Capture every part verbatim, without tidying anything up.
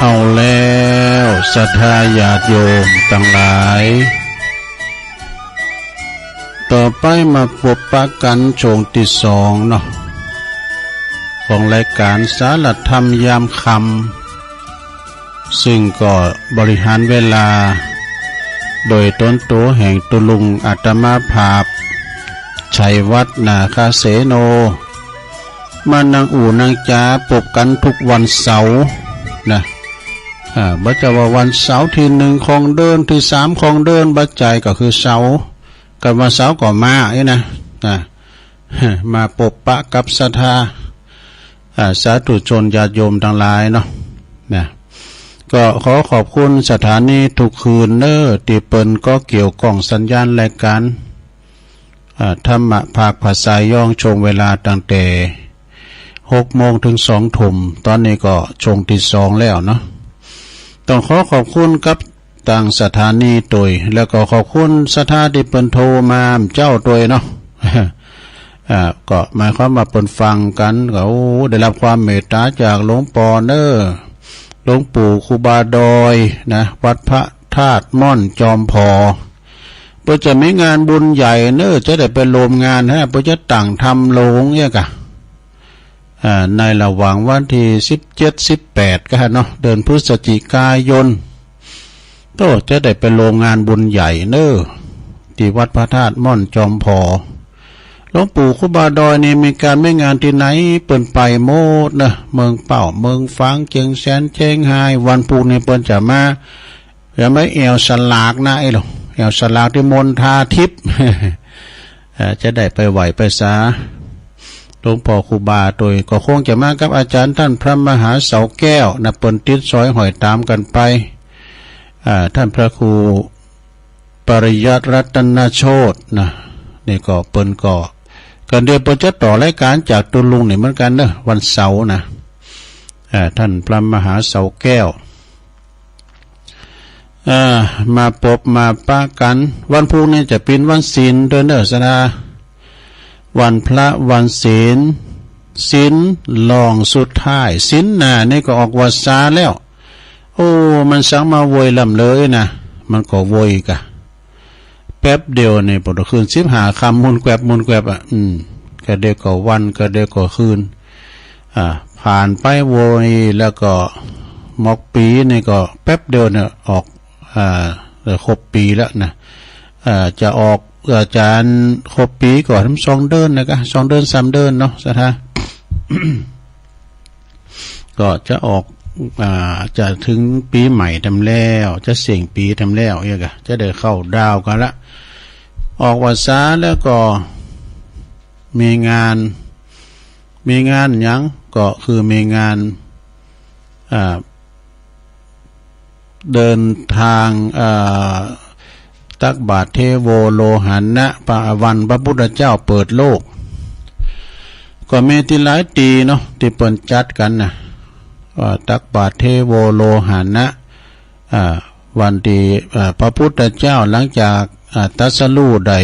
เอาแล้ว ศรัทธาญาติโยมตังหลาย ต่อไปมาปบปะกั๋นช่วงตี้สองเนาะ ของรายก๋านสารธรรมยามค่ำ ซึ่งก็บริหารเวลา โดยต๋นโตแห่งตุ๊ลุงอาตมาภาพ ชัยวัฒน์ นาคเสโน มานั่งอู้นั่งจ๋าปบกั๋นทุกวันเสาร์นะ อ่า บ่ใจ้ว่าวันเสาร์ตี้หนึ่งของเดือน ตี้สามของเดือน บ่ใจ้ ก็คือเสาร์ กั๋นวันเสาร์ก็มาเอ้ยนะ อ่า มาปบปะกับศรัทธา อ่า สาธุชนญาติโยมตังหลายเนาะ นะ ก็ขอขอบคุณสถานีทุกคืนเน้อ ตี้เปิ้นก็เกี่ยวข้องสัญญาณรายก๋าน อ่า ธรรมะภาคภาษาย้อง ช่วงเวลาตั้งแต่หกโมงถึงสองทุ่ม ต๋อนนี้ก็ช่วงตี้สองแล้วเนาะ ต้องขอขอบคุณกับตางสถานีตวย แล้วก็ขอบคุณศรัทธาตี้เปิ้นโทรมาเจ้าตวยเนาะ อ่า ก็หมายความว่าเปิ้นฟังกั๋น ก็ โอ้ ได้รับความเมตต๋าจากหลวงปอเน้อ หลวงปู่ครูบาดอยนะ วัดพระธาตุม่อนจอมผอ เปิ้นจะมีงานบุญใหญ่เน้อ จะได้ไปร่วมงานฮะ เปิ้นจะตั้งธรรมโรงเนี่ยกะ อ่า ในระหว่างวันตี้สิบเจ็ด สิบแปด ก็ฮะเนาะ เดือนพฤศจิกายน โต้ จะได้ไปร่วมงานบุญใหญ่เน้อ ตี้วัดพระธาตุม่อนจอมผอ หลวงปู่ครูบาดอยนี่มีก๋านมีงานตี้ไหนเปิ้นไปหมดเน้อ เมืองเป้า เมืองฝาง เจียงแสน เจียงฮาย วันพุธนี่เปิ้นจะมา จะมาแอ่วสลากนะไอ้หลวง แอ่วสลากตี้มณฑาทิพย์ เอ่อ จะได้ไปไหว้ไปสาหลวงปอครูบาตวย ก็คงจะมากับอาจารย์ต้านพระมหาเสาแก้วนะ เปิ้นติดสอยห้อยต๋ามกั๋นไป อ่า ต้านพระครูปริยัติรัตนโชตินะ นี่ก็เปิ้นก็ ก็เดี๋ยวเปิ้นจะต่อรายก๋านจากตุ๊ลุงนี่เหมือนกั๋นเน้อ วันเสาร์นะ อ่า ต้านพระมหาเสาแก้ว อ่า มาปบมาปะกั๋น วันพุธนี่จะเป๋นวันศีลตวยเน้อศรัทธา วันพระวันศีล ศีลล่องสุดท้าย ศีลหน้านี่ก็ออกวัสสาแล้ว โอ้ มันสังมาโวยล่ำเลยนะ มันก็โวยกะ แป๊บเดียวนี่ ปอดคืนสิบห้าค่ำ หมุนแกวบ หมุนแกวบอะ อืม กะเดียวก็วัน กะเดียวก็คืน อ่า ผ่านไปโวย แล้วก็หมอกปี๋นี่ก็แป๊บเดียวเนี่ยออก อ่า เอ่อ ครบปี๋แล้วนะ อ่า จะออก อาจารย์ครบปี๋ก็สองเดือนนะกะ สองเดือน สามเดือนเนาะศรัทธา ก็จะออก อ่า จะถึงปี๋ใหม่แถมแล้ว จะเส้งปี๋แถมแล้ว เนี่ยกะ จะได้เข้าดาวกั๋นละ ออกวัสสาแล้วก็มีงาน มีงานหยัง ก็คือมีงาน อ่า เดินทาง อ่า ตักบาตรเทโวโลหะนะ พระวันพระพุทธเจ้าเปิดโลก ก็มีตี้หลายตี้เนาะ ตี้เปิ้นจัดกั๋นนะ อ่า ตักบาตรเทโวโลหะนะ อ่า วันตี้ อ่า พระพุทธเจ้าหลังจาก อ่า ตรัสรู้ได้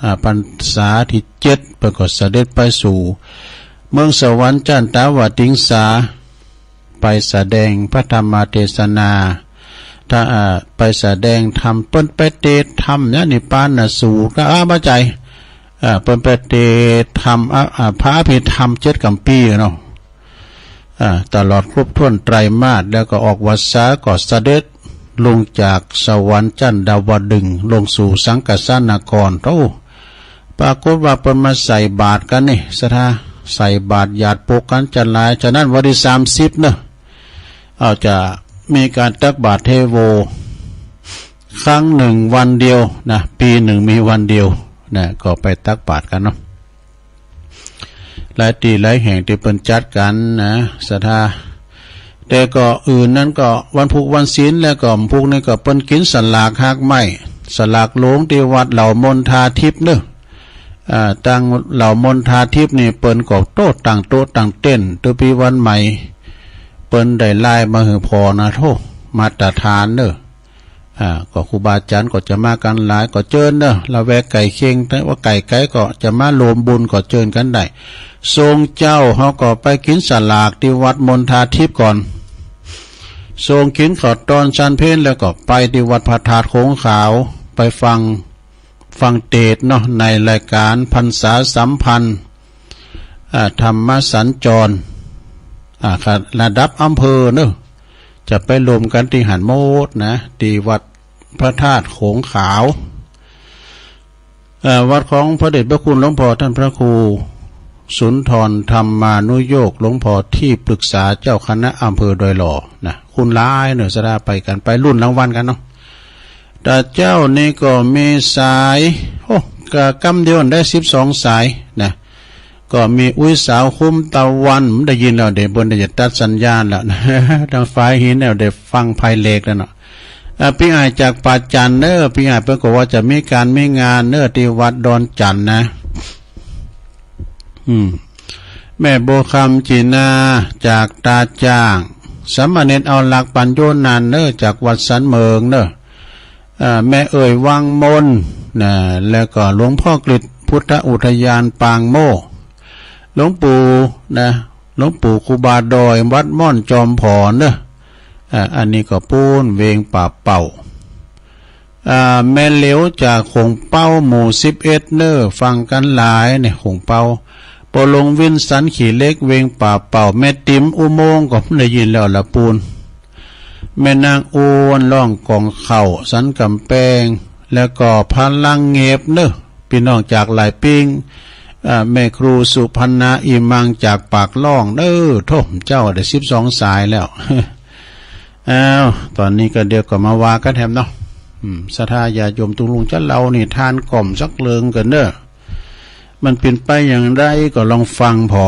อ่า พรรษาตี้เจ็ด เปิ้นก็เสด็จไปสู่เมืองสวรรค์จันตาวติงสา ไปแสดงพระธรรมเทศนา ถ้า อ่า ไปแสดงธรรม เปิ้นไปเตสน์ธรรมเนี่ย นิพพานสูตรก็ อ่า บ่ใจ้ อ่า เปิ้นไปเตสน์ธรรม อ่า อ่า พระอภิธรรมเจ็ดกัมภีร์เนาะ อ่า ตลอดครบถ้วนไตรมาส แล้วก็ออกวัสสา ก็เสด็จลงจากสวรรค์จันดาวดึงส์ ลงสู่สังกัสสานคร โอ้ ปรากฏว่าเปิ้นมาใส่บาตรกั๋นนี่ศรัทธา ใส่บาตรหยาดปกกั๋นจะหลาย ฉะนั้นวันตี้สามสิบเนาะ เอาจะมีก๋านตักบาตรเทโว ครั้งหนึ่งวันเดียวนะ ปี๋หนึ่งมีวันเดียวนะ ก็ไปตักบาตรกั๋นเนาะ หลายตี้หลายแห่งตี้เปิ้นจัดกั๋นนะศรัทธา แต่ก็อื่นนั้นก็วันพุธวันศีล แล้วก็พุธนี่ก็เปิ้นกิ๋นสลากฮากไม้ สลากหลวงตี้วัดเหล่ามณฑาทิพย์เน้อ อ่า ตางเหล่ามณฑาทิพย์นี่เปิ้นก็โต๊ะตั้งโต๊ะตั้งเต็นท์ ตุ๊ปีวันใหม่ เปิ้นได้ลายมาหื้อผ่อนะ โธ่ มาตรฐานเน้อ อ่า ก็ครูบาอาจ๋ารย์ก็จะมากั๋นหลาย ก็เจิญเน้อ ละแวกใก้เคียง แต่ว่าใก้ไกลก็จะมาร่วมบุญก็เจิญกั๋นได้ ส่งเจ้าเฮาก็ไปกิ๋นสลากตี้วัดมณฑาทิพย์ก่อน ส่งกินข้าวตอนฉันเพลแล้วก็ไปที่วัดพระธาตุโขงขาว ไปฟัง ฟังเทศน์เนาะ ในรายการพรรษาสัมพันธ์ อ่า ธรรมสัญจร อ่า ครับ ระดับอำเภอเนาะ จะไปรวมกันที่หั้นหมดนะ ที่วัดพระธาตุโขงขาว เอ่อ วัดของพระเดชพระคุณหลวงพ่อท่านพระครูสุนทรธรรมานุโยค หลวงพ่อที่ปรึกษาเจ้าคณะอำเภอดอยหล่อนะ คนหลายเนาะ ศรัทธาไปกัน ไปลุ้นรางวัลกันเนาะ แต่เจ้านี่ก็มีสาย โอ้ ก็กำเดียวได้สิบสองสายนะ ก็มีอุ้ยสาวคุ้มตะวัน ได้ยินแล้วเดี๋ยวเปิ้นได้จะตัดสัญญาณแล้วนะ ทางฝ่ายหินแล้วได้ฟังภายเหล็กแล้วเนาะ อ่า พี่อ้ายจากป่าจันเนอะ พี่อ้ายเปิ้นก็ว่าจะมีการมีงานเนอะ ที่วัดดอนจันนะ อืม แม่บัวคำจีนาจากตาจ้าง สามเณรเอาหลักปัญโยนานเนอะ จากวัดสันเมืองเนอะ อ่า แม่เอ๋ยวังมนนะ แล้วก็หลวงพ่อกฤษพุทธอุทยานปางโมก หลวงปู่นะ หลวงปู่ครูบาดอยวัดม่อนจอมผอนเนอะ อ่า อันนี้ก็ปูนเวงป่าเป่า อ่า แม่เหลียวจากโขงเป๊าหมู่สิบเอ็ดเนอะ ฟังกันหลายเนี่ย โขงเป๊า ปอหลวงวินสันขี่เหล็กเวงป่าเป่า แม่ติ๋มอุโมงค์ก็ได้ยินแล้วละปูน แม่นางอ้วนร้องกองข้าวสันกำแพง แล้วก็พลังเงบเนอะ พี่น้องจากหลายปิ้ง อ่า แม่ครูสุพรรณาอิมังจากปากล่องเนอะ โธ่ เจ้าได้สิบสองสายแล้ว อ้าว ตอนนี้ก็เดี๋ยวก็มาว่ากันแถมเนาะ อืม ศรัทธาญาติโยมตุงลุงจะเล่านิทานกล่อมสักเรื่องกันเนอะ มันเป็นไปอย่างไรก็ลองฟังพอ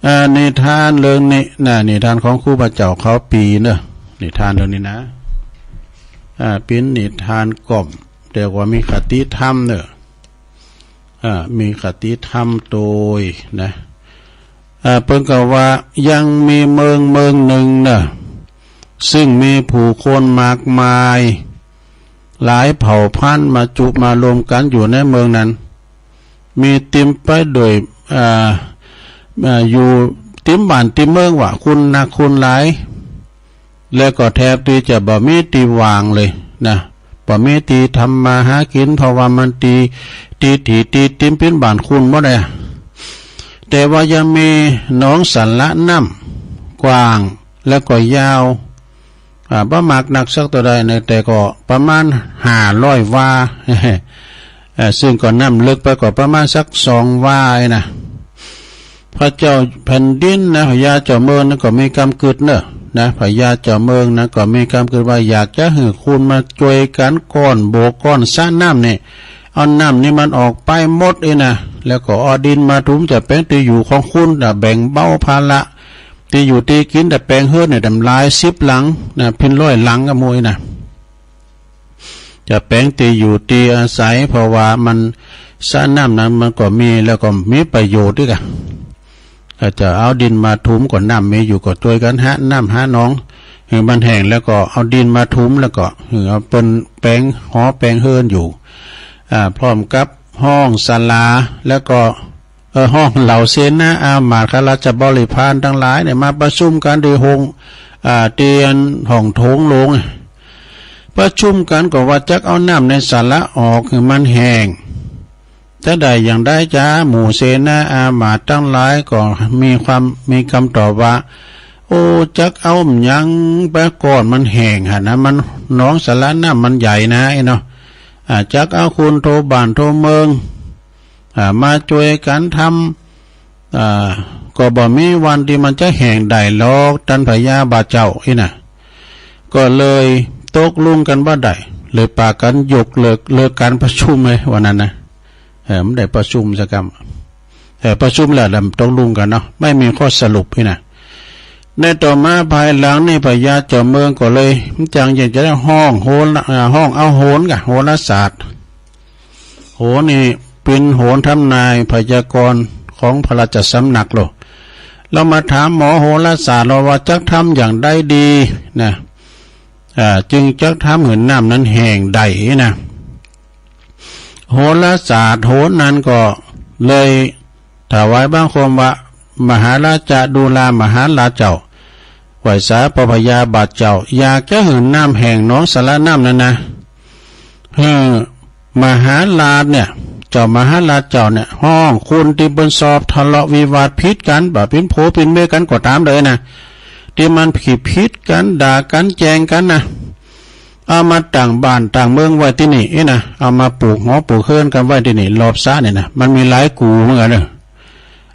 อ่า นิทานเรื่องนี้นะ นิทานของครูบาเจ้าเขาปีเนอะ นิทานเรื่องนี้นะ อ่า เป็นนิทานกล่อม แต่ว่ามีคติธรรมเนอะ อ่า มีคติธรรมโตยนะ อ่า เปิ้นก็ว่ายังมีเมืองเมืองหนึ่งเนอะ ซึ่งมีผู้คนมากมาย หลายเผ่าพันธุ์มาจุมารวมกันอยู่ในเมืองนั้น มีเต็มไปด้วย อ่า อ่า อยู่เต็มบ้านเต็มเมืองว่าคนนักคนหลาย แล้วก็แทบที่จะบ่มีที่ว่างเลยนะ บ่มีที่ทำมาหากิน เพราะว่ามันที่ ที่ ที่ ที่เต็มเป็นบ้านคนหมดเลย แต่ว่ายังมีหนองสาระน้ำกว้างแล้วก็ยาว อ่า บ่มากนักสักเท่าใดนะ แต่ก็ประมาณห้าร้อยวา เอ่อ ซึ่งก็น้ำลึกไปก็ประมาณสักสองวาเองนะ พระเจ้าแผ่นดินนะ พญาเจ้าเมืองนั้นก็มีกำกึดเนอะ นะ พญาเจ้าเมืองนั้นก็มีกำกึดว่าอยากจะหื้อคนมาช่วยกันก้อนโบกก้อนสระน้ำนี่ เอาน้ำนี่มันออกไปหมดเองนะ แล้วก็เอาดินมาถมจะแปลงที่อยู่ของคนนะ แบ่งเบาภาระ ที่อยู่ที่กินแต่แปลงเฮือนเนี่ย ตั้งหลายสิบหลังนะ เป็นร้อยหลังก็มีนะ จะแปลงที่อยู่ที่อาศัย เพราะว่ามันสระน้ำนั้นมันก็มี แล้วก็มีประโยชน์ด้วยกัน ก็จะเอาดินมาถม ก็น้ำมีอยู่ ก็ช่วยกันหาน้ำหาหนอง หื้อมันแห้ง แล้วก็เอาดินมาถม แล้วก็หื้อเอาเปิ้นแปลงหอแปลงเฮือนอยู่ อ่า พร้อมกับห้องศาลา แล้วก็ เอ่อ ห้องเหล่าเสนาอามาตย์ ข้าราชบริพารทั้งหลายเนี่ย มาประชุมกันที่ห้อง อ่า เตียนห้องโถงหลวง ประชุมกันก็ว่าจักเอาน้ำในสาระออกหื้อมันแห้ง จะได้อย่างใดจ๊ะ หมู่เสนาอามาตย์ทั้งหลายก็มีความ มีคำตอบว่า โอ้ จักเอาหยังไปก้อนมันแห้งหั่นนะ มัน หนองสาระน้ำมันใหญ่นะไอ้เนาะ อ่า จักเอาคนโทบ้านโทเมือง อ่า มาช่วยกันทำ อ่า ก็บ่มีวันที่มันจะแห้งได้หรอก ต้านพญาบาเจ้าอี้นะ ก็เลยตกลงกันบ่ได้ เลยปากันยกเลิก เลิกการประชุมเลยวันนั้นนะ เออ บ่ได้ประชุมสักกำ เออ ประชุมแล้วลำตกลงกันเนาะ ไม่มีข้อสรุปอี้นะ ในต่อมาภายหลังนี่พญาเจ้าเมืองก็เลย จั่งอยากจะได้ฮ้องโหรา อ่า ฮ้องเอาโหรกะ โหราศาสตร์ โหรนี่เป็นโหรทำนายพยากรณ์ของพระราชสำนักโลก เรามาถามหมอโหราศาสตร์เราว่าจักทำอย่างใดดีนะ อ่า จึงจักทำหื้อน้ำนั้นแห้งได้นะ โหราศาสตร์โหรนั้นก็เลยถวายบังคมว่า มหาราชา ดูรา มหาราชเจ้า ไหว้สาปอพญาบาทเจ้า อยากจะหื้อน้ำแห้งหนองสาระน้ำนั้นนะ หื้อมหาราชเนี่ย เจ้ามหาราชเจ้าเนี่ย ฮ้องคนตี้เปิ้นชอบทะเลาะวิวาทผิดกัน บ่าเป๋นผัวเป๋นเมียกันก็ต๋ามเลยนะ ตี้มันผิดผิดกัน ด่ากัน แจ้งกันนะ เอามาตั้งบ้านตั้งเมืองไว้ตี้นี่เอ้ยนะ เอามาปลูกหอปลูกเฮือนกันไว้ตี้นี่ รอบสระเนี่ยนะ มันมีหลายกู่เหมือนกันเนอะ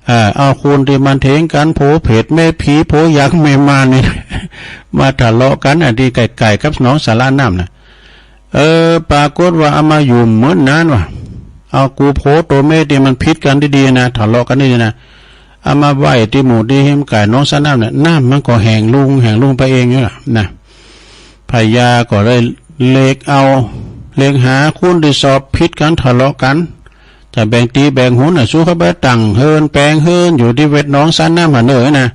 เออ เอาคนตี้มันเถียงกัน ผัวเผดแม่ผี ผัวยักษ์แม่มารนี่ มาทะเลาะกัน อันตี้ใกล้ๆ กับหนองสาระน้ำนะ เออ ปรากฏว่าเอามาอยู่เหมือนนั้นว่ะ เอากูผัวตัวเมียตี้มันผิดกันดีๆ นะ ทะเลาะกันดีๆ นะ เอามาไว้ตี้หมู่ตี้ฮิมก๋ายหนองสาระน้ำเนี่ย น้ำมันก็แห้งลง แห้งลงไปเองอยู่ล่ะนะ พญาก็เลยเล็กเอา เล็กหาคนตี้ชอบผิดกันทะเลาะกัน จะแบ่งตี้แบ่งหนน่ะ สู้เข้าไปตั้งเฮือนแปลงเฮือนอยู่ตี้เวทหนองสาระน้ำหั้นเน่อนะ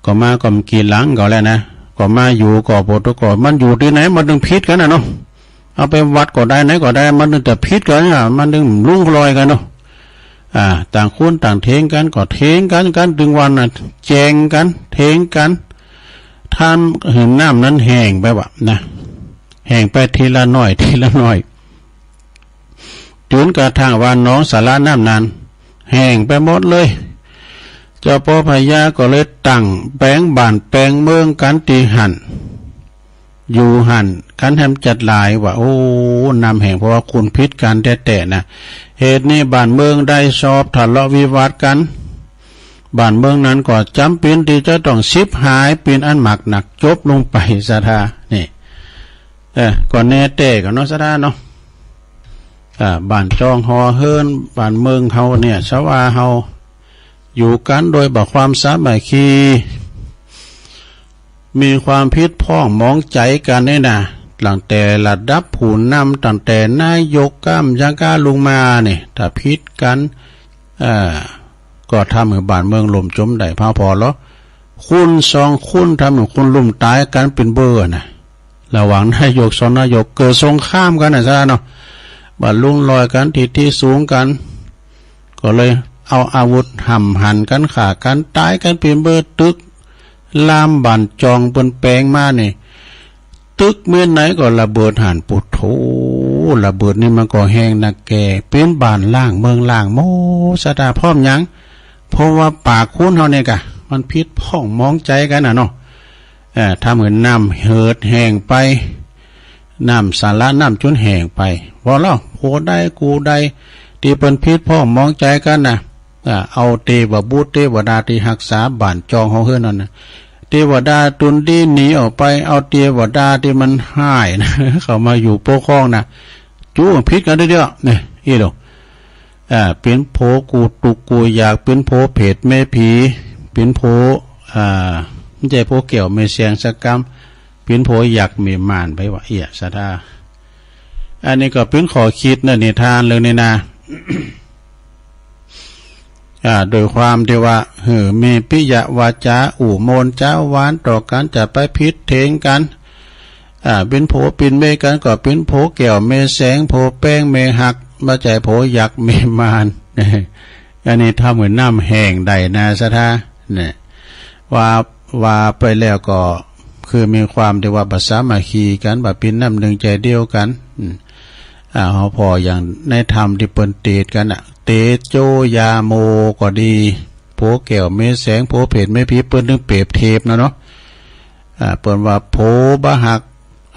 ก็มาก็บ่กี่หลังก็แล้วนะ ก็มาอยู่ก็ปวดตัวก็ มันอยู่ตี้ไหนมันตึงผิดกันน่ะเนาะ เอาไปวัดก็ได้ไหนก็ได้ มันตึงแต่ผิดกันน่ะ มันตึงลุ่งลอยกันเนาะ อ่า ต่างคนต่างเถียงกันก็เถียงกัน กันตึงวันน่ะ แจ้งกัน เถียงกัน ทำหื้อน้ำนั้นแห้งไปว่ะนะ แห้งไปทีละหน่อย ทีละหน่อย จนกระทั่งว่าหนองสาระน้ำนั้นแห้งไปหมดเลย เจ้าป้อพญาก็เลยตั้งแปลงบ้านแปลงเมืองกันตี้หั้น อยู่หั้น กันแหมจัดหลายว่า โอ้ น้ำแห้งเพราะว่าคนผิดกันแต๊ๆ นะ เหตุนี้บ้านเมืองได้ชอบทะเลาะวิวาทกัน บ้านเมืองนั้นก็จ๋ำเป๋นตี้จะต้องฉิบหายเป๋นอันมากนัก จบลงไป ศรัทธา นี่ เออ ก็แน่แต๊กันเนาะ ศรัทธาเนาะ อ่า บ้านจองหอเฮือน บ้านเมืองเฮาเนี่ย สวาเฮา อยู่กันโดยบ่ความสามัคคี มีความผิดพ้องหมองใจ๋กันนี่นะ ตั้งแต่ระดับผู้นำ ตั้งแต่นายกก้ามยังก้าลงมาเนี่ย ถ้าผิดกัน เอ่อ ก็ทำหื้อบ้านเมืองล่มจ๋มได้พาพอลอ คนสองคนทำหื้อคนล้มต๋ายกันเป๋นเบ้อนะ ระหว่างนายกสองนายกเกิดสงครามกันนะ ศรัทธาเนาะ บ่าลุ่งลอยกัน ตี้ตี้สูงกัน ก็เลยเอาอาวุธห้ำหั่นกัน ฆ่ากันต๋ายกันเป๋นเบ้อ ตึกรามบ้านจองเปิ้นแปลงมานี่ ตึกเมืองไหนก็ระเบิดหั้น ปุโธ ระเบิดนี่มันก็แฮงนักแก่ เป๋นบ้านล้างเมืองล้างหมด ศรัทธา พร้อมหยัง เพราะว่าปากคนเฮาเนี่ยกะ มันผิดพ้องหมองใจ๋กันน่ะเนาะ เอ่อ ทำหื้อน้ำเหือดแห้งไป น้ำสาระน้ำจนแห้งไป พอแล้ว ผู้ใดกูใด ตี้เปิ้นผิดพ้องหมองใจ๋กันนะ อ่า เอาเตวบุตรเตวดาตี้ฮักษาบ้านจองหอเฮือนนั้นนะ เตวดาตนตี้หนีออกไป เอาเตวดาตี้มันฮ้ายนะ เข้ามาอยู่ปกครองนะ จู้ผิดกันเดียวๆ เนี่ย อี้โหล อ่า เป๋นผัวกู้ตุ๊กข์กู้ยาก เป๋นผัวเผดแม่ผี เป๋นผัว อ่า บ่ใจ้ผัวแก้วแม่แสงสักกำ เป๋นผัวยักษ์แม่มารไปว่า เอี้ย ศรัทธา อันนี้ก็เป๋นข้อคิดนะ นิทานเรื่องนี้นะ อ่า โดยความตี้ว่า หื้อมีปิยวาจา อู้ม่วนจาหวานต่อกัน จะไปผิดเถียงกัน อ่า เป๋นผัวเป๋นเมียกันก็เป๋นผัวแก้วแม่แสง ผัวแป้งแม่ฮัก บ่ใจ้ผัวยักษ์แม่มาร อันนี้ทำหื้อน้ำแห้งได้นะ ศรัทธา เนี่ย ว่า ว่าไปแล้วก็คือมีความตี้ว่าบ่สามัคคีกัน บ่เป๋นน้ำหนึ่งใจ๋เดียวกัน อืม อ่า เฮาผ่ออย่างในธรรมตี้เปิ้นเตสน์กันน่ะ เตโชยาโมก็ดี ผัวแก้วเมียแสง ผัวเผดเมียผี เปิ้นตึงเปรียบเทียบนะเนาะ อ่า เปิ้นว่าผัวบ่ฮัก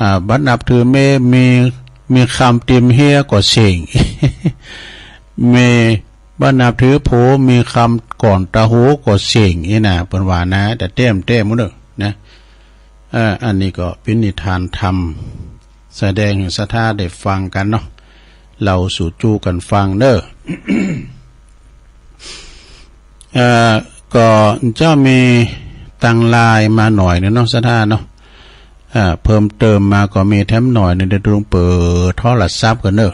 อ่า บ่นับถือเมีย มี มีคำเตียมเฮียก็เซ็ง เมียบ่นับถือผัว มีคำก่อนตาหูก็เซ็ง อี้นะ เปิ้นว่านะ แต่แต้มแต้มหมดเด้อนะ เอ่อ อันนี้ก็เป๋นนิทานธรรม แสดงหื้อศรัทธาได้ฟังกันเนาะ เล่าสู่จู้กันฟังเด้อ เอ่อ ก็เจ้ามีตังไลน์มาหน่อยหนึ่งเนาะ ศรัทธาเนาะ เอ่อ เพิ่มเติมมาก็มีแถมหน่อยหนึ่ง เดี๋ยวต้องเปิดโทรศัพท์ก่อนเด้อ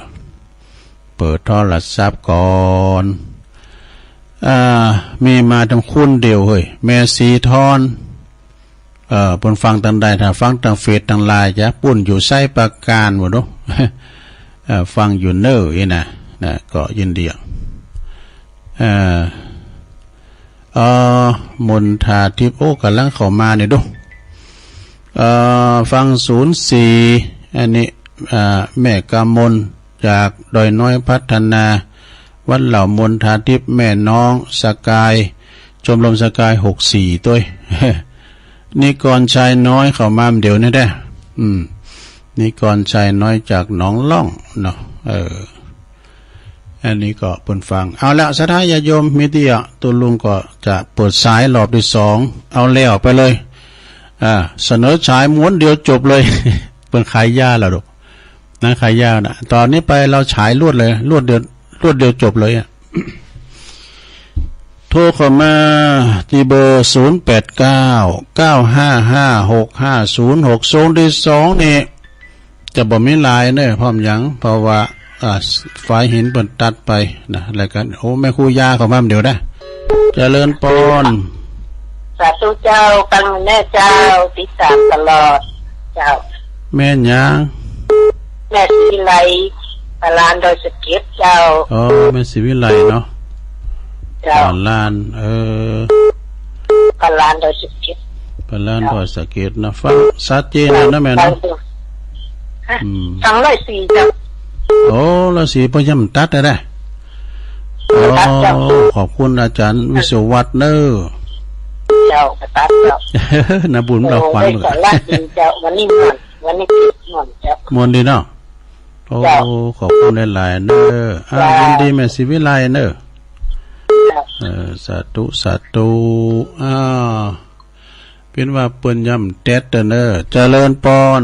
เปิดโทรศัพท์ก่อน เอ่อ มีมาทางคนเดียวเฮ้ย แม่สีทอน เอ่อ เปิ้นฟังตังใด ถ้าฟังตังเฟซตังไลน์จ้ะ ปุ้นอยู่ไซประการบ่เนาะ เอ่อ ฟังอยู่เน้ออี้นะ นะ ก็ยินดีอ่ะ เอ่อ เอ่อ มนทาทิพย์ โอ้ กำลังเข้ามานี่ดู เอ่อ ฟังศูนย์สี่ อันนี้ อ่า แม่กำมล จากดอยน้อยพัฒนา วัดเหล่ามนทาทิพย์ แม่น้องสกาย ชมรมสกาย หกสี่ ตัว นิกรชายน้อยเข้ามาเดี๋ยวนี้ได้ อืม นิกรชายน้อยจากหนองล่องเนาะ เออ อันนี้ก็เปิ้นฟัง เอาละ ศรัทธาญาติโยม มีเตี้ย ตุ๊ลุงก็จะเปิดสายรอบที่สอง เอาแล้วไปเลย อ่า เสนอฉายม้วนเดียวจบเลย เปิ้นขายยาแล้วลูก นั่นขายยานะ ตอนนี้ไปเราฉายรวดเลย รวดเดียว รวดเดียวจบเลยอะ โทรเข้ามาที่เบอร์ ศูนย์แปดเก้า เก้าห้าห้า หกห้าศูนย์หก ช่วงที่สองนี่ จะบ่มีลายเนอะ พร้อมยัง เพราะว่า อ่า ฝ่ายหินเปิ้นตัดไปนะ แล้วก็ โอ้ แม่ครูยาเข้ามาเดี๋ยวนะ เจริญปอน สาธุเจ้า ฟังแน่เจ้า ติดตามตลอดเจ้า แม่นหยัง แม่ศรีวิไล ปลานดอยสะเก็ดเจ้า อ๋อ แม่ศรีวิไลเนาะ เจ้า ปลาน เออ ปลานดอยสะเก็ด ปลานดอยสะเก็ดนะ ฟังชัดเจนเลยนะแม่เนาะ ฟังอยู่ ฮะ อืม ฟังร้อยสี่เจ้า โอ้ ร้อยสี่ เปิ้นยังตัดได้นะ ตัดเจ้า โอ้ ขอบคุณอาจารย์วิศวัตรเนอะ เจ้า ก็ตัดเจ้า นะบุญเราขวัญ โอ้ ได้สาระดีเจ้า วันนี้ม่วน วันนี้ม่วนเจ้า ม่วนดีเนาะ โอ้ เจ้า ขอบคุณหลายๆ เนอะ อ่า เจ้า ยินดีแม่ศรีวิไลเนอะ เจ้า เออ สาธุ สาธุ อ่า เปิ้นว่าเปิ้นยังตัดเนอะ เจริญปอน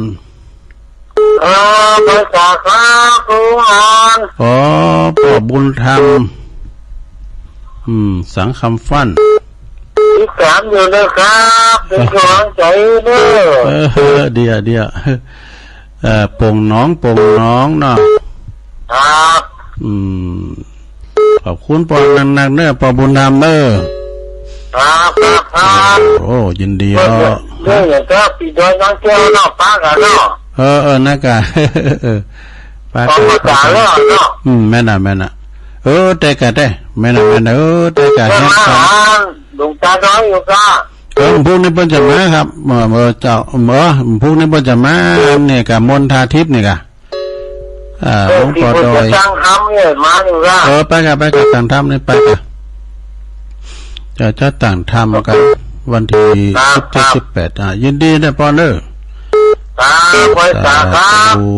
เออ ไปสาธุครับ ครูหมอน อ๋อ พ่อบุญธรรม อืม สังคำฟั่น ติดตามอยู่นะครับ เป็นกำลังใจเด้อ เออ เดี๋ยว เดี๋ยว เอ่อ โป่งหนอง โป่งหนองเนาะ ครับ อืม ขอบคุณปอนักๆ เนอะ ปอบุญธรรมเนอะ ครับ ครับ ครับ โอ้ ยินดี เออ เนอะ เนอะ อย่างก็ปีดอยน้องแก้วเนาะ ปะกั๋นเนาะ เออ เออ นั่นกะ เออ ปะกั๋น ปะกั๋น ปะกั๋น แล้วเนาะ อืม แม่นน่ะ แม่นน่ะ เออ แต่กะแต่ แม่นน่ะ แม่นน่ะ เออ แต่กะ เออ แฮง มา ฟัง หา หลวงตาน้อยอยู่ก็ เออ พรุ่งนี้เปิ้นจะมาครับ เออ เออ เจ้า เออ พรุ่งนี้เปิ้นจะมา เนี่ย กับมนทาทิพย์นี่กะ อ่า เออ หลวงพ่อดอย ที่เปิ้นจะตั้งธรรมเนี่ย มาอยู่ก็ เออ ไปกะ ไปกะ ตั้งธรรมนี่ไปกะ จะ จะตั้งธรรมกัน วันที่ ครับ สิบเจ็ด ครับ สิบแปด อ่า ยินดีนะปอนเนอะ ครับ ไว้สาครับ สาธุ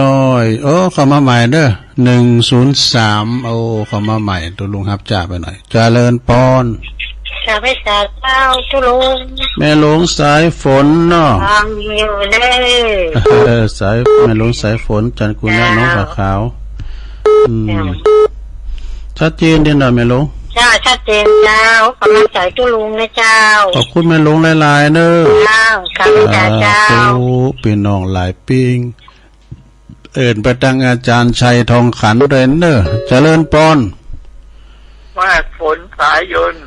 ร้อย โอ้ เข้ามาใหม่เด้อ หนึ่งศูนย์สาม โอ้ เข้ามาใหม่ ตุ๊ลุงฮับจ๊าไปหน่อย เจริญปอน สาธุเจ้า ตุ๊ลุง แม่หลวงสายฝนเนาะ ฟังอยู่เด้อ เออ สาย แม่หลวงสายฝน จันทร์กุล เจ้า น้องผาขาว อืม เจ้า ชัดเจนดีเนาะแม่หลวง เจ้า ชัดเจนเจ้า กำลังใจตุ๊ลุงนะเจ้า ขอบคุณแม่หลวงหลายๆ เนอะ เจ้า สาธุเจ้า สาธุ พี่น้องหลายปิ้ง เอิ้นไปตังอาจารย์ชัยทองขันด้วยเนอะ เจริญปอน ว่าฝนสายยนต์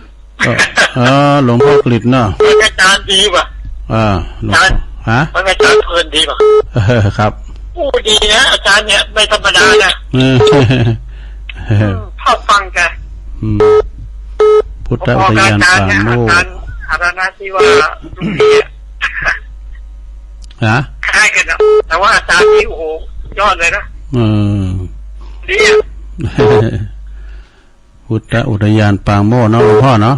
เออ เออ หลวงพ่อกฤษเนาะ มันอาจารย์ดีว่ะ อ่า หลวงพ่อ อาจารย์ ฮะ มันอาจารย์เพลินดีว่ะ เออ ครับ อู้ ดีนะ อาจารย์เนี่ย ไม่ธรรมดานะ เออ อืม เข้าฟังกัน อืม พุทธอุทยานป่าโมกข์ พอๆกับอาจารย์เนี่ย อาจารย์ อาจารย์ที่ว่า ฮะ คล้ายกันนะ แต่ว่าอาจารย์นี่ โอ้โห ยอดเลยนะ เออ ดีอะ พุทธอุทยานปางโมกข์เนาะ หลวงพ่อเนาะ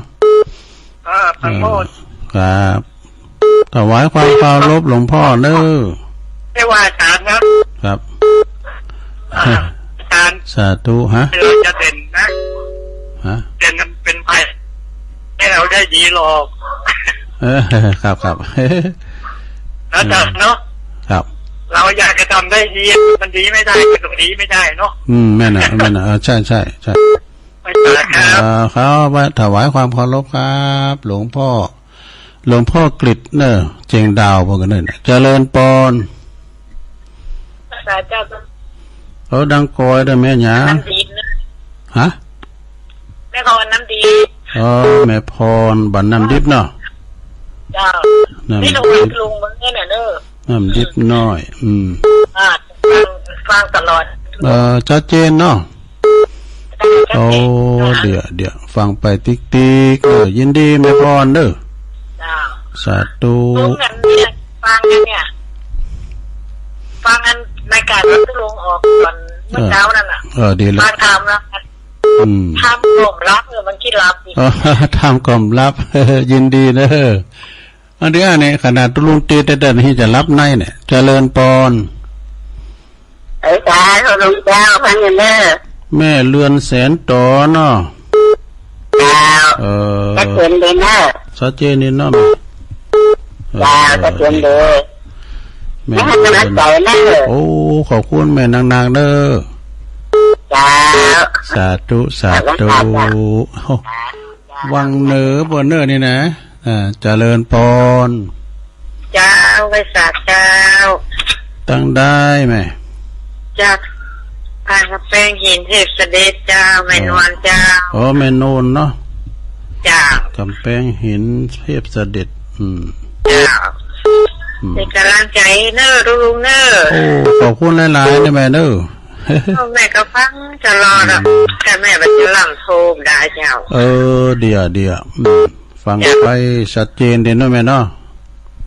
อ่า ปางโมกข์ เออ ครับ ถวายความเคารพหลวงพ่อเนอะ ไม่ว่าอาจารย์ครับ ครับ อ่า อาจารย์ สาธุ ฮะ เราจะเด่นนะ ฮะ เด่นเป็นไป ให้เราได้ดีหรอก เออ ครับ ครับ อาจารย์เนาะ ครับ เราอยากจะทำได้ดี มันดีไม่ได้ ก็ต้องดีไม่ได้เนาะ อืม แม่นน่ะ แม่นน่ะ เออ ใช่ ใช่ ใช่ ไม่เป็นไรครับ เอ่อ ครับ ถวายความเคารพครับ หลวงพ่อ หลวงพ่อกฤษเนอะ เจียงดาว พวกนั้นน่ะ เจริญปอน ภาษาเจ้าก็ เออ ดังกอยเด้อแม่หยา น้ำดีนะ ฮะ แม่พรน้ำดี เออ แม่พรบ้านน้ำดิบเนาะ เจ้า น้ำดิบ นี่ลุง ลุงมึงเนี่ยน่ะเนอะ น้ำดิบน้อย อืม อ่า ฟัง ฟังตลอด เออ ชัดเจนเนาะ ชัด โอ้ เดี๋ยว เดี๋ยว ฟังไปติ๊กติ๊ก เออ ยินดีแม่พรเด้อ เจ้า สาธุ ลุงนั่นเนี่ย ฟังกันเนี่ย ฟังกันรายการรถลุงออกก่อนเมื่อเช้านั่นน่ะ เออ ดีแล้ว ฟังตามนะ อืม ทำกล่อมรับ เออ มันคิดรับอีก เออ ทำกล่อมรับ ยินดีเด้อ อันนี้ อันนี้ ขนาดลุงตีแต่ แต่ที่จะรับในเนี่ย เจริญปอน เอ้ย สาธุลุงเจ้า พันกันเด้อ แม่เรือนแสนต๋อเนาะ เจ้า เออ ชัดเจนดีเนาะ ชัดเจนดีเนาะ แม่ เจ้า เออ ชัดเจนดี แม่ ให้กำลังใจเนอะ โอ้ ขอบคุณแม่นักๆเด้อ เจ้า สาธุ สาธุ สาธุ วังเหนือ บ่อเหนือนี่นะ อ่า เจริญปอน เจ้า ไหว้สาเจ้า ตั้งได้ไหม จาก อ่า แป้งหินเทพเสด็จเจ้า แม่นวลเจ้า อ๋อ แม่นวลเนาะ เจ้า กำแพงหินเทพเสด็จ อืม เจ้า อืม เป็นกำลังใจเนอะ ลุงเนอะ โอ้ ขอบคุณหลายๆนะแม่เนอะ แม่ก็ฟังตลอดอะ อืม แต่แม่มันจะลำโทมได้เจ้า เออ เดี๋ยว เดี๋ยว อืม ฟังไปชัดเจนดีเนาะแม่เนาะ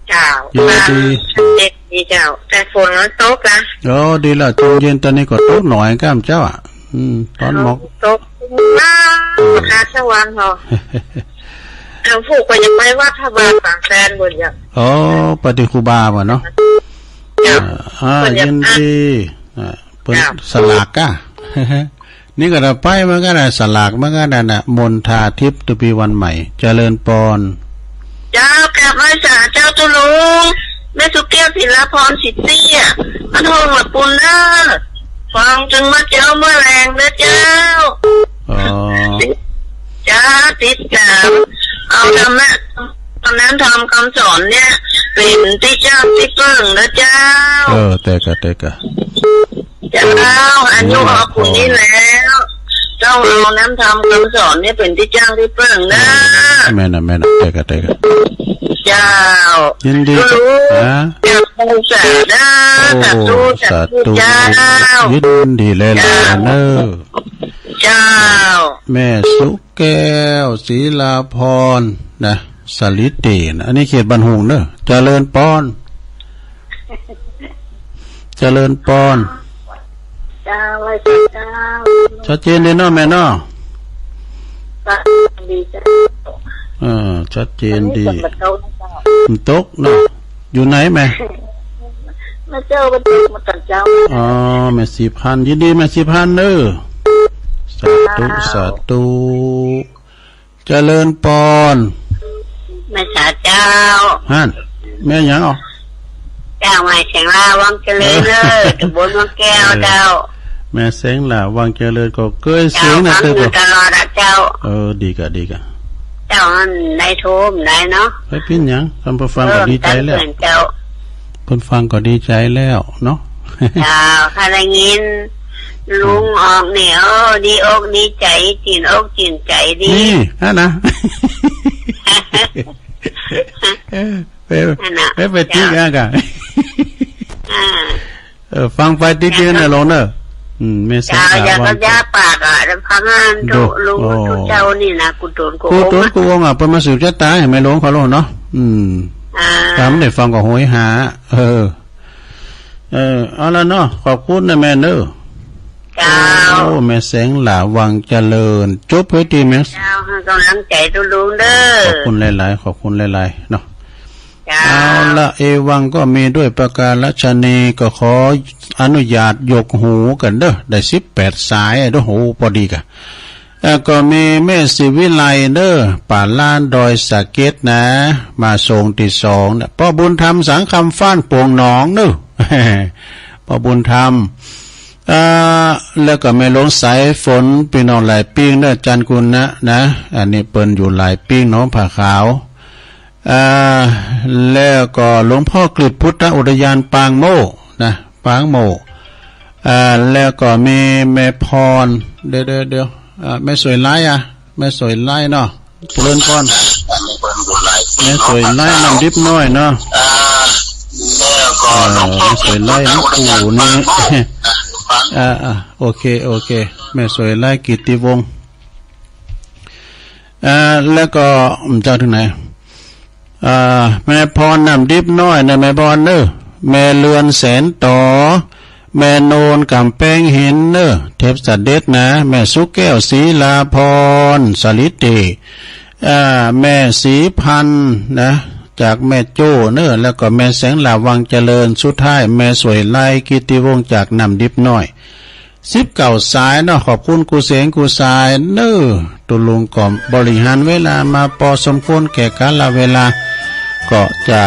เจ้า ยินดี ชัดเจนดีเจ้า แต่ฝนมันตกนะ อ๋อ ดีละ ตอนเย็นตอนนี้ก็ตกหน่อยก้ามเจ้าอ่ะ อืม ตอนหมอก ตกมา เออ หาสว่างเหรอ เอาผู้ก็อยากไปวัดพระบาทปากแซนบนอย่าง อ๋อ ปฏิครูบาบ่เนาะ เจ้า อ่า เพิ่นอยาก ยินดี อ่า เปิ้น ครับ สลากอะ นี่ก็ได้ไปเหมือนกันนะ สลากเหมือนกันนะ มณฑาทิพย์ ตุปีวันใหม่ เจริญปอน เจ้ากราบไหว้สาเจ้าตุลุง แม่สุแก้ว ศิลาพร สิทธิ์เตี้ย มันห้องละปุนเนอ ฟังจนมาเจ้าเมื่อแรงเด้อเจ้า อ๋อ เจ้าติดตาม เอาธรรมะ ตอนนั้นทำคำสอนเนี่ย เป็นที่จ้างที่เปิ้งนะเจ้า เออ แต่กะ แต่กะ เจ้า อายุออกขุนนี้แล้ว ต้องเอาน้ำธรรมคำสอนเนี่ยเป็นที่จ้างที่เปิ้งนะ แม่นนะ แม่นนะ แต่กะ แต่กะ เจ้า ยินดี รู้ นะ เจ้า สาธุ โอ้ สาธุ สาธุ สาธุ เจ้า ยินดีเลยล่ะ เจ้า เนอะ เจ้า แม่สุ แก้ว ศิลาพร นะ สลิเตนะ อันนี้เขตบ้านโฮงเนอะ เจริญปอน เจริญปอน เจ้า ไหว้พระเจ้า ชัดเจนดีเนาะแม่เนาะ ชัดเจนดีเจ้า เออ ชัดเจนดี อันนี้ฝนมันตกนะเจ้า มันตกเนาะ อยู่ไหนแม่ แม่เจ้า แม่เจ้า มาตอนเช้า อ๋อ แม่สีพันธุ์ ยินดีแม่สีพันธุ์เด้อ สาธุ สาธุ เจริญปอน แม่สาเจ้า ฮั่น แม่หยังอ๋อ เจ้า แม่แสงลา วังเจริญเด้อ เออ ตำบลวังแก้ว เออ เจ้า แม่แสงลา วังเจริญ ก็เกยเสียงนะ เจ้า ฟังอยู่ตลอดอะเจ้า เออ ดีกะ ดีกะ เจ้า มันได้โทรมได้เนาะ ไปปิ้นหยัง คันเปิ้นฟังก็ดีใจแล้ว เออ เจ้า เปิ้นฟังก็ดีใจแล้วเนาะ เจ้า ข้าได้ยิน ลุงออกนี่ โอ้ ดีอกดีใจ จิ่นอกจิ่นใจดี นี่ นั่นนะ เออ ไป นั่นน่ะ ไป ไปติ๊ก เจ้า อ่ะกะ อ่า เออ ฟังไปติ๊กๆ นะหลวงเนอะ อืม แม่แสง เจ้า ลา อย่า ว่า ก็อย่าปากอ่ะ ฟังอ่ะ ดู ดู ลุง โอ้ ดูเจ้านี่นะ กูโดนกู กูโดน โอ้ กูโกงอ่ะ เปิ้นมาสืบชะตาให้แม่หลวงเขาโลดเนาะ อืม อ่า ถ้าไม่ได้ฟังก็โหยหา เออ เออ เอาละเนาะ ขอบคุณนะแม่เนอะ เจ้า โอ้ แม่แสงหลา วังเจริญ จบเฮ้ยตีแม่ เจ้า ให้กำลังใจตุลุงเด้อ ขอบคุณหลายๆ ขอบคุณหลายๆ เนาะ เจ้า เอาละ เอวังก็มีด้วยประการฉะนี้ ก็ขออนุญาตยกหูกันเด้อ ได้สิบแปดสายเด้อ โห พอดีกะ แล้วก็มีแม่ศรีวิไลเด้อ ป่าล้านดอยสะเก็ดนะ มาส่งที่สองนะ พ่อบุญธรรม สังคำฟ้านโป่งหนองเนอะ พ่อบุญธรรม อ่า แล้วก็แม่หลวงสายฝน พี่น้องหลายปิ้งเนอะ จันทร์กุณนะ นะ อันนี้เปิ้นอยู่หลายปิ้งเนาะ ผ้าขาว อ่า แล้วก็หลวงพ่อกฤษพุทธอุทยานปางโมกนะ ปางโมก อ่า แล้วก็มีแม่พร เดี๋ยว เดี๋ยว เดี๋ยว อ่า แม่สวยไร้อะ แม่สวยไร้เนาะ เจริญพร แม่สวยไร้น้ำดิบน้อยเนาะ อ่า แม่สวยไร้น้ำปูนี่ อ่า อ่า โอเค โอเค แม่สวยไลกิตติวงศ์ เอ่อ แล้วก็ จะถึงไหน เอ่อ แม่พรน้ำดิบน้อยนะ แม่พรเนอะ แม่เรือนแสนต่อ แม่โนนกำแพงหินเนอะ เทพเสด็จนะ แม่สุแก้วศรีลาพร สาลิเต เอ่อ แม่ศรีพันธ์นะ จากแม่โจ้เนอะ แล้วก็แม่แสงหลาบวังเจริญ สุดท้ายแม่สวยไลกิตติวงศ์จากน้ำดิบน้อย สิบเก้าสายเนาะ ขอบคุณกู้เสงกู้สายเนอะ ตุ๊ลุงก็บริหารเวลามาปอสมควรแก่กาลเวลา ก็จะ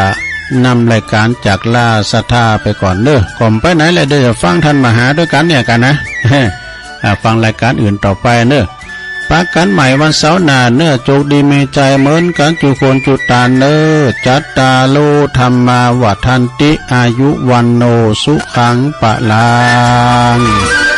นำรายการจากลาศรัทธาไปก่อนเนอะ ก่อนไปไหนแหละ เดี๋ยวจะฟังท่านมหาด้วยกันเนี่ยกันนะ อ่า ฟังรายการอื่นต่อไปเนอะ ปะกันใหม่วันเสาร์หน้าเนอะ โจคดีมีชัยเหมือนกันจุคนจุตานเนอะ จัตตาโร ธัมมา วัฑฒันติ อายุ วัณโณ สุขัง พลัง